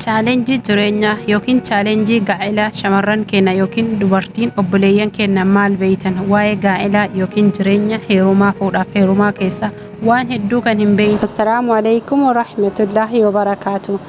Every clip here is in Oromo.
Chaalenjii jireenyaa yookiin chaalenjii gaa'elaa shamarran keenya yookiin dubartiin obboleeyyan keenya maal beeytan waa'ee gaa'elaa yookiin jireenya heerumaa fuudhaaf heerumaa keessaa waan hedduu kan hin beeyne. Assalaamu Aleeykum Warahmatullaahi Wabarakaatuh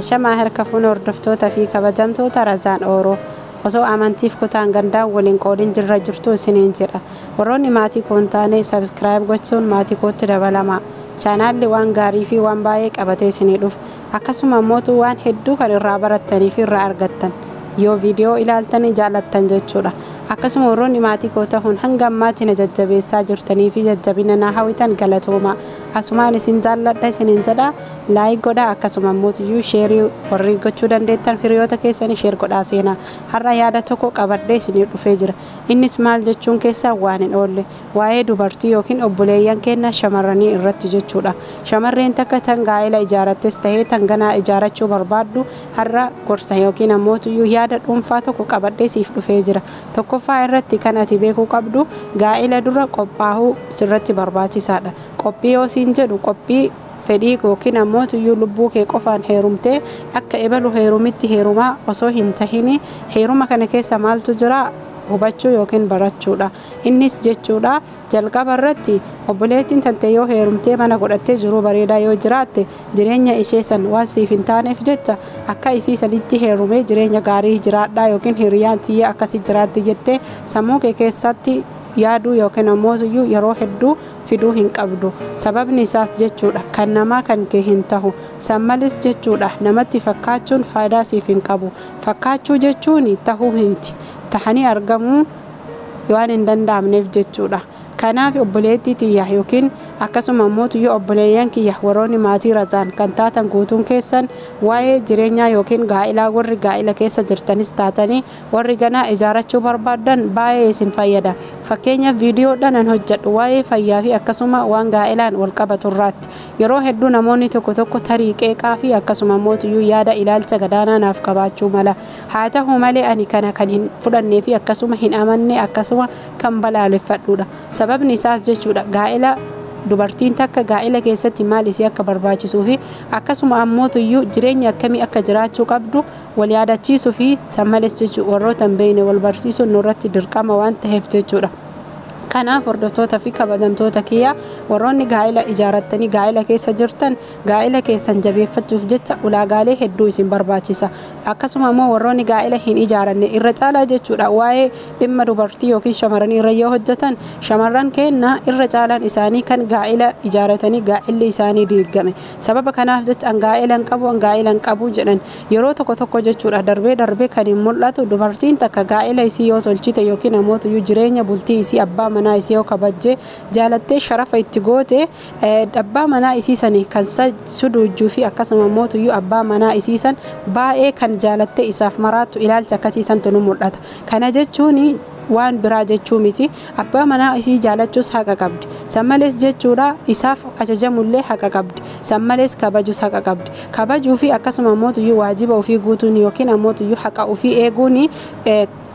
Ashamaa harka fuune hordoftoota fi kabajamtoota Razaan Oro Osoo amantiif kutaan gandaan wal hin qoodin jirra jirtuu isiniin jedha. Warroonni maatii koo hin taane subscribe gochuun maatii kootti dabalamaa. Chaanaalli waan gaarii fi waan baay'ee qabatee isinii dhufa. Akkasuma ammootu waan hedduu kan irraa barattanii fi irraa argattan yoo video ilaaltanii jaalattan jechuudha. Akkasuma warroonni maatii koo tahuun hanga ammaatti na jajjabeessaa jirtanii fi jajjabina naa hawitan galatoomaa. Asumaan isin jaalladha isiniin jedha. Like godhaa akkasuma ammootuyyuu share warri gochuu dandeettan hiriyoota keessanii share godhaa seenaa. Har'a yaada tokko qabadhee isinii dhufee jira. Innis maal jechuun keessan waan hin oolle. Waa'ee dubartii ykn obboleeyyan keenna shamarranii irratti jechuudha. Shamarreen takka tan gaa'ela ijaarattes tahee tan ganaa ijaarachuu barbaaddu har'a gorsa ykn ammootuyyuu yaada dhuunfaa tokko qabadhee siif dhufee jira. Tokkoffaa irratti kan ati beekuu qabdu gaa'ela dura qophaahuu sirratti barbaachisaadha. Qophii yoo siin jedhu qophii fedhii ykn ammootuyyuu lubbuu kee qofaan heerumtee akka ebalu heerumitti heerumaa osoo hin tahini heeruma kana keessa maaltu jira hubachuu ykn barachuudha. Innis jechuudha, jalqaba irratti obboleettiin tantee yoo heerumtee mana godhattee jiruu bareedaa yoo jiraatte, jireenya ishee san waan siif hin taaneef jecha akka isii sanitti heerumee jireenya gaarii jiraadhaa yookiin hiriyaan tiyya akkasi jiraatti jettee sammuu kee keessatti yaaduu yookiin ammootuyyuu yeroo hedduu fiduu hin qabdu. Sababni isaas jechuudha, kan namaa kan kee hin tahu. San malees jechuudha, namatti fakkaachuun faayidaa siif hin qabu. Fakkaachuu jechuuni tahuu hinti. Tahanii argamuun waan hin danda'amneef jechuudha. Kanaaf obboleettii tiyya yookiin akkasuma ammootuyyuu obboleeyyan kiyya warroonni maatii Razaan kan taatan guutuun keessan waa'ee jireenyaa yookiin gaa'ilaa warri gaa'ila keessa jirtanis taatanii warri ganaa ijaarachuu barbaaddan baay'ee isin fayyada. Fakkeenyaaf viidiyoodhaan an hojjadhu waa'ee fayyaa fi akkasuma waan gaa'ilaan wal qabatu irraatti. Yeroo hedduu namoonni tokko tokko tarii qeeqaa fi akkasuma ammootuyyuu yaada ilaalcha gadaanaa naaf qabaachuu mala. Haa tahu malee ani kana kan hin fudhannee fi akkasuma hin amanne akkasuma kan balaaleffadhuudha. Sababni isaas jechuudha gaa'ela dubartiin takka gaa'ela keessatti maal isii akka barbaachisuu fi akkasuma ammootuyyuu jireenya akkamii akka jiraachuu qabdu wal yaadachiisuu fi san malees jechuu warroota hin beekne wal barsiisuun nurratti dirqama waan taheef jechuudha. Kanaaf hordoftoota fi kabajamtoota kiyya warroonni gaa'ela ijaarattanii gaa'ela keessa jirtan Gaa'ela keessan jabeeffachuuf jecha ulaagaalee hedduu isin barbaachisa. Akkasuma immoo warroonni gaa'ela hin ijaaranne irra caalaa jechuudha waa'ee dhimma dubartii yookiin shamarranii irra yoo hojjetan shamarran keenna irra caalaan isaanii kan gaa'ela ijaaratanii gaa'elli isaanii diiggame. Sababa kanaaf jecha an gaa'ela hin qabu an gaa'ela hin qabu jedhan. Yeroo tokko tokko jechuudha darbee darbee kan hin mul'atu dubartiin takka gaa'ela isii yoo tolchite yookiin amootuyyuu jireenya bultii isii abbaa manaa isii yoo kabajje jaalattee sharafa itti goote Abbaa manaa isii sani kan suduujjuu fi akkasuma mootuyyuu abbaa manaa isii san baay'ee kan jaalattee isaaf maraattu ilaalcha akkasii santu nu mul'ata. Kana jechuun waan biraa jechuu miti. Abbaa manaa isii jaalachuus haqa qabdi. San malees jechuudha isaaf ajajamullee haqa qabdi. San malees kabajus haqa qabdi. Kabajuu fi akkasuma mootuyyuu waajiba ufii guutuun yookiin ammootuyyuu haqa ufii eeguun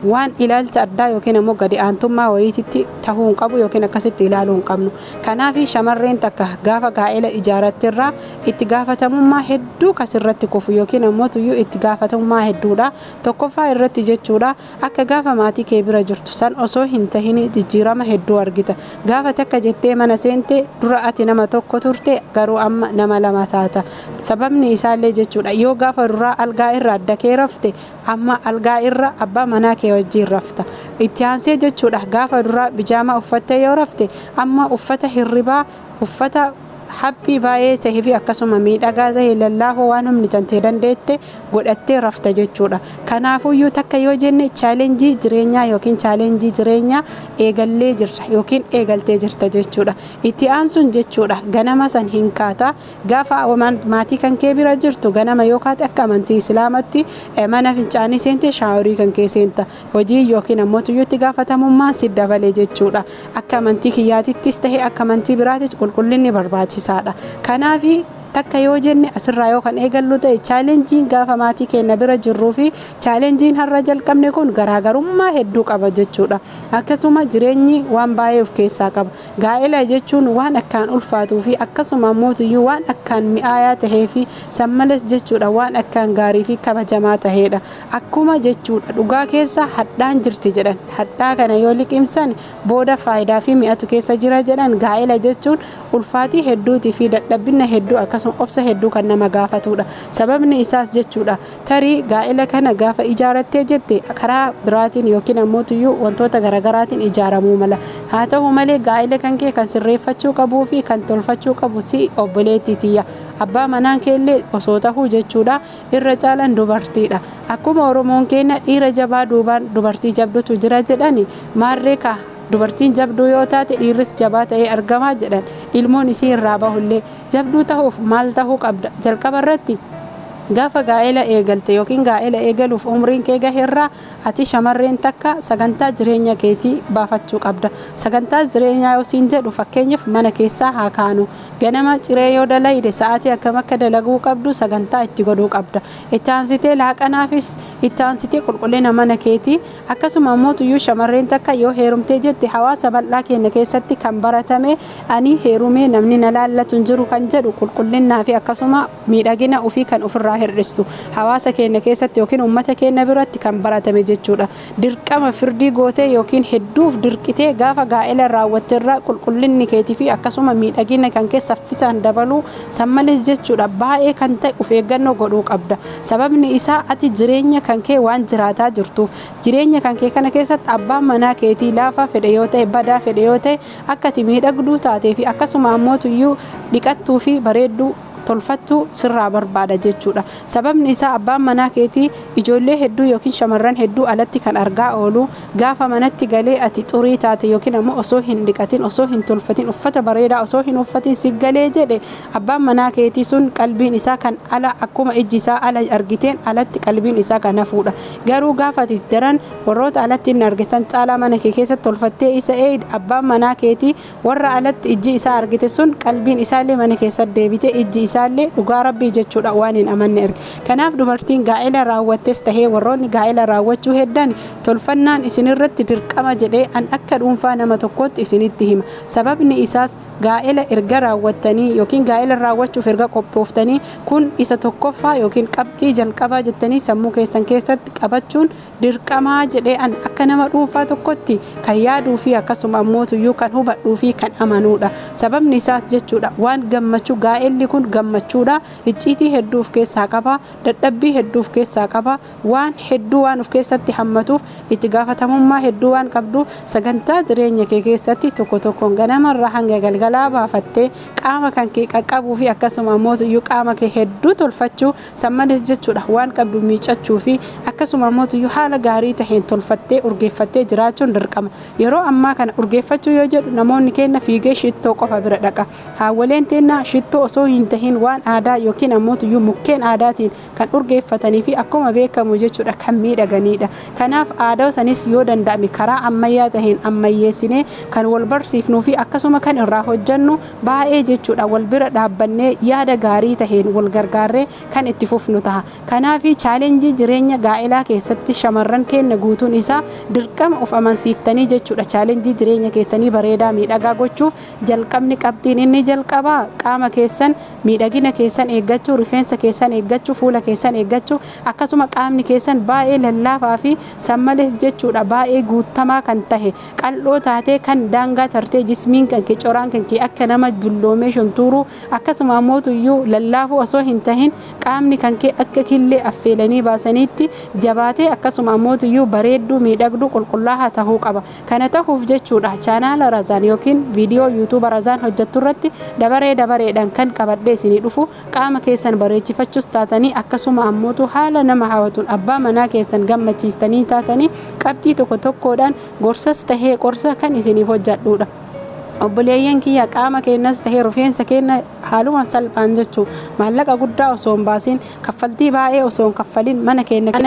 waan ilaalcha addaa yookiin ammoo gadi aantummaa wayiititti tahuu hin qabu yookiin akkasitti ilaaluu hin qabnu. Kanaaf shamarreen takka gaafa gaa'ela ijaaratte irraa itti gaafatamummaa hedduu ka sirratti kufu yookiin ammoo tuyyuu itti gaafatamummaa hedduudha. Tokkoffaa irratti jechuudha akka gaafa maatii kee bira jirtu san osoo hin tahini jijjiirama hedduu argita. Gaafa takka jettee mana seente dura ati nama tokko turte garuu amma nama lama taata. Sababni isaallee jechuudha yoo gaafa duraa algaa irra adda kee rafte Amma algaa irra abbaa manaa kee wajjiin rafta. Itti aansee jechuudha gaafa duraa bijaamaa uffattee yoo rafte amma uffata hirribaa uffata haphii baay'ee tahe fi akkasuma miidhagaa tahe lallaafoo waan humni tantee dandeette godhattee rafta jechuudha. Kanaafuyyuu takka yoo jenne chaalenjii jireenyaa yookiin chaalenjii jireenyaa eegallee jirra yookiin eegaltee jirta jechuudha. Itti aansuun jechuudha ganama san hin kaata Gaafa maatii kan kee bira jirtu ganama yoo kaate akka amantii Islaamatti mana fincaanii seentee shaaworii kan kee seenta. Hojii yookiin ammoo tuyyuutti gaafatamummaan si dabale jechuudha. Akka amantii kiyyaatittis tahe akka amantii biraatis qulqullinni barbaachisaadha. Kanaafi Takka yoo jenne, asirraa yoo kan eegallu ta'e, chaalenjiin gaafa maatii keenya bira jirruu fi chaalenjiin har'a jalqabne kun garaagarummaa hedduu qaba jechuudha. Akkasuma jireenyi waan baay'ee of keessaa qaba. Gaa'ela jechuun waan akkaan ulfaatuu fi akkasuma mootiyyuu waan akkaan mi'aayaa tahee fi sammales jechuudha, waan akkaan gaarii fi kabajamaa taheedha. Akkuma jechuudha, dhugaa keessa hadhaan jirti jedhan. Hadhaa kana yoo liqimsan booda faayidaa fi mi'atu keessa jira jedhan. Gaa'ela jechuun ulfaatii hedduutii fi dadhabbina hedduu, akkasuma obsa hedduu kan nama gaafatudha. Sababni isaas jechuudha, tarii gaa'ela kana gaafa ijaarattee jette karaa biraatiin yookiin ammootuyyuu wantoota garaagaraatiin ijaaramuu mala. Haa ta'u malee, gaa'ela kan kee kan sirreeffachuu qabuu fi kan tolfachuu qabu si, obboleettii tiyya. Abbaa manaan keellee osoo tahuu jechuudha, irra caalan dubartiidha. Akkuma Oromoon keenya "Dhiira jabaa duubaan dubartii jabdutu jira" jedhani, maarree ka dubartiin jabduu yoo taate dhiirris jabaa ta'ee argamaa jedhan. Ilmoon isii irraa bahullee jabduu tahuuf maal tahuu qabda? Jalqaba irratti, gaafa gaa'ela eegalte yookiin gaa'ela eegaluuf umriin kee gaherraa, ati shamarreen takka sagantaa jireenya keetii baafachuu qabda. Sagantaa jireenyaa yoo siin jedhu, fakkeenyaaf mana keessaa haa kaanu. Ganama ciree yoo dalayde sa'aatii akkam akka dalaguu qabdu sagantaa itti godhuu qabda. Itti aansitee laaqanaafis, itti aansitee qulqullina mana keetii. Akkasuma ammoo tuyyuu shamarreen takka yoo heerumtee jette, hawaasa bal'aa keenya keessatti kan baratame "Ani heerumee namni na laallatu hin jiru" kan jedhu, qulqullinnaa fi akkasuma miidhagina ofii kan ofirraa hir'istu hawaasa keenya keessatti yookiin uummata keenya biratti kan baratame jechuudha. Dirqama firdii gootee yookiin hedduuf dirqitee gaafa gaa'ela raawwatte irraa qulqullinni keetii fi akkasuma miidhagina kan kee saffisaan dabaluu, sammalees jechuudha, baay'ee kan ta'e of eeggannoo godhuu qabda. Sababni isaa, ati jireenya kan kee waan jiraataa jirtuuf, jireenya kan kee kana keessatti abbaan manaa keetii laafaa fedhe yoo ta'e, badaa fedhe yoo ta'e, akka ati miidhagduu taatee fi akkasuma ammoo tuyyuu dhiqattuu fi bareedduu tolfattuu sirraa barbaada jechuudha. Sababni isaa, abbaan manaa keetii ijoollee hedduu yookiin shamarran hedduu alatti kan argaa oolu, gaafa manatti galee ati xurii taate yookiin ammoo osoo hin dhiqatin, osoo hin tolfatin, uffata bareedaa osoo hin uffatin si galee jedhe, abbaan manaa keetii sun qalbiin isaa kan ala, akkuma ijji isaa ala argiteen alatti qalbiin isaa kan hafuudha. Garuu gaafa ati daran warroota alatti inni argisan caalaa mana kee keessatti tolfattee isa eeyid, abbaan manaa keetii warra alatti ijji isaa argite sun qalbiin isaallee mana keessatti deebite, ijji isaallee dhugaa Rabbii jechuudha waan hin amanne erge. Kanaaf dubartiin gaa'ela raawwattes tahee warroonni gaa'ela raawwachuu heddan, tolfannaan isinirratti dirqama jedhee an akka dhuunfaa nama tokkootti isinitti hima. Sababni isaas, gaa'ela erga raawwattanii yookiin gaa'ela raawwachuuf erga qophooftanii, kun isa tokkoffaa yookiin qabxii jalqabaa jettanii sammuu keessan keessatti qabachuun dirqamaa jedhee an akka nama dhuunfaa tokkotti kan yaaduu fi akkasuma ammootuyyuu kan hubadhuu fi kan amanuudha. Sababni isaas jechuudha, waan gammachuu, gaa'elli kun gammachuudha. Icciitii hedduu of keessaa qaba. Dadhabbii hedduu of keessaa qaba. Waan hedduu waan of keessatti hammatuuf, itti gaafatamummaa hedduu waan qabduuf, sagantaa jireenya kee keessatti tokko tokkoon ganamarraa hanga galgalaa baafattee qaama kan kee qaqqabuu fi akkasuma ammootuyyuu qaama kee hedduu tolfachuu, sammales jechuudha, waan qabdu miicachuu fi akkasuma ammootuyyuu haala gaarii taheen tolfattee urgeeffattee jiraachuun dirqama. Yeroo ammaa kana urgeeffachuu yoo jedhu, namoonni keenya fiigee shittoo qofa bira dhaqa. Haawwaleen teennaa shittoo osoo hin tahin waan aadaa yookiin ammootuyyuu mukkeen aadaatiin kan urgeeffatanii fi akkuma beekamu jechuudha kan miidhaganidha. Kanaaf aadaa sanis yoo danda'ame karaa ammayyaa taheen ammayyeessinee kan wal barsiifnuu fi akkasuma kan irraa hojjannu baay'ee jechuudha, wal bira dhaabbannee yaada gaarii taheen wal gargaarree kan itti fufnu taha. Kanaaf chaalenjii jireenya gaa'elaa keessatti shamarran keenya guutuun isaa dirqama of amansiiftanii jechuudha, chaalenjii jireenya keessanii bareedaa miidhagaa gochuuf jalqabni, qabxiin inni jalqabaa, qaama keessan, miidhagina keessan eeggachuu, rifeensa keessan eeggachuu, fuula keessan eeggachuu, akkasuma qaamni keessan baay'ee lallaafaa fi sammales jechuudha baay'ee guuttamaa kan tahe, qal'oo taatee kan daangaa tartee, jismiin kan kee, coraan kan kee akka nama dulloomee shuntuuruu, akkasuma ammootuyyuu lallaafuu osoo hin tahin, qaamni kan kee akka killee affeelanii baasaniitti jabaatee, akkasuma ammootuyyuu bareedduu, miidhagduu, qulqullaa'aa tahuu qaba. Kana tahuuf jechuudha, chaanaala Razaan yookiin viidiyoo yuutuuba Razaan hojjettu irratti dabaree dabareedhaan kan qabadhee isinii dhufu, qaama keessan bareechifachuus taatanii, akkasuma ammootu haala nama hawwatuun abbaa manaa keessan gammachiistanii taatanii, qabxii tokko tokkoodhaan gorsas tahee qorsa kan isiniif hojjedhuudha. Obboleeyyan kiyya, qaama keenyas tahee rifeensa keenya haaluma salphaan jechuu, maallaqa guddaa osoo hin baasin, kaffaltii baay'ee osoo hin kaffalin, mana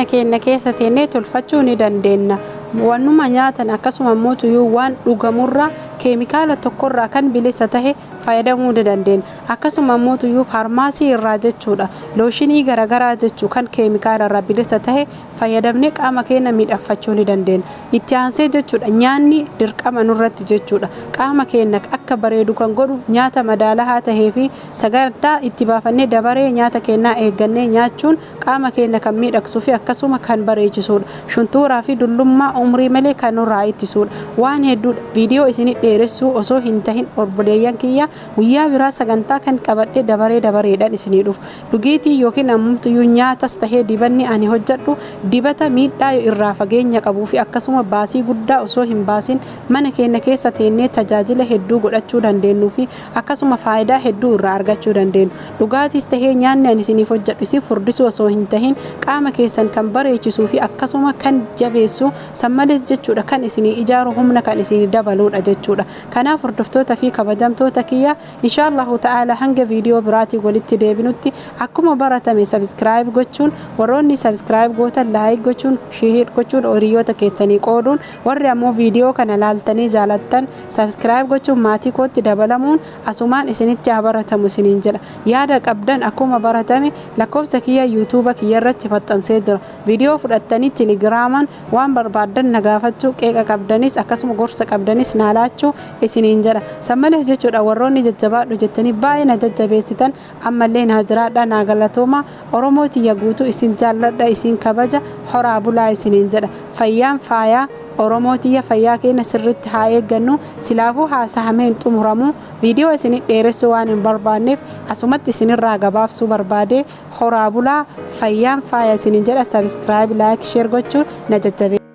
keenya keessa teennee tolfachuu ni dandeenya. Waanuma nyaatan, akkasuma immoo waan dhugamurra Keemikaala tokkorraa kan bilisa tahe fayyadamuu ni dandeenya. Akkasuma ammoo faarmaasii irraa jechuudha, looshinii garaagaraa jechuu kan keemikaala irraa bilisa tahe fayyadamnee qaama keenya miidhagfachuu ni dandeenya. Itti aansee jechuudha, nyaanni dirqama nurratti jechuudha. Qaama keenya akka bareedu kan godhu nyaata madaalawaa tahee fi sagantaa itti baafannee dabaree nyaata keenyaa eeggannee nyaachuun qaama keenya kan miidhagsuu fi akkasuma kan bareechisudha. Shuntuuraa fi dullummaa umrii malee kan nurraa ittisudha. Waan hedduudha. Viidiyoo isinii dheeressuu osoo hin tahin, obboleeyyan kiyya, guyyaa biraa sagantaa kan qabadhee dabaree dabareedhaan isinii dhufu. Dhugiitii yookiin ammoo nyaatas tahee dibanni ani hojjedhu dibata miidhaa irraa fageenya qabuu fi akkasuma baasii guddaa osoo hin baasin mana keenya keessa teennee tajaajila hedduu godhachuu dandeenyuu fi akkasuma faayidaa hedduu irraa argachuu dandeenyu. Dhugaatiis tahee nyaanni ani isiniif hojjedhu isin furdisuu osoo hin tahin qaama keessan kan bareechisuu fi akkasuma kan jabeessu, sammalees jechuudha kan isinii ijaaru, humna kan isinii dabaluudha jechuudha. Kanaaf hordoftoota fi kabajamtoota kiyya, inshaallahu ta'ala hanga viidiyoo biraatiin walitti deebinutti akkuma baratame subscribe gochuun, warroonni subscribe gootan like gochuun, share gochuun, hiriyoota keessanii qooduun, warri ammoo viidiyoo kana laaltanii jaalattan subscribe gochuun maatii kootti dabalamuun asumaan isinitti haa baratamu isiniin jedha. Yaada qabdan akkuma baratame lakkoofsa kiyya yuutuuba kiyya irratti maxxansee jira. Viidiyoo fudhattanii telegiraamaan waan barbaaddan na gaafachuu, qeeqa qabdanis akkasuma gorsa qabdanis naa laachuu isiniin jedha. Sammalees jechuudha, warroonni jajjabaadhu jettanii baay'ee na jajjabeessitan ammallee naa jiraadha, naa galatooma. Oromoo tiyya guutuu isin jaalladha, isin kabaja, horaa bulaa isiniin jedha. Fayyaan faayaa. Oromoo tiyya, fayyaa keenya sirritti haa eeggannu. Silaafuu haasahamee hin xumuramu. Viidiyoo isin dheeressuu waan hin barbaanneef asumatti isinirraa gabaabsuu barbaade. Horaa bulaa, fayyaan faaya isiniin jedha. Subscribe, like, share gochuun na jajjabeessa.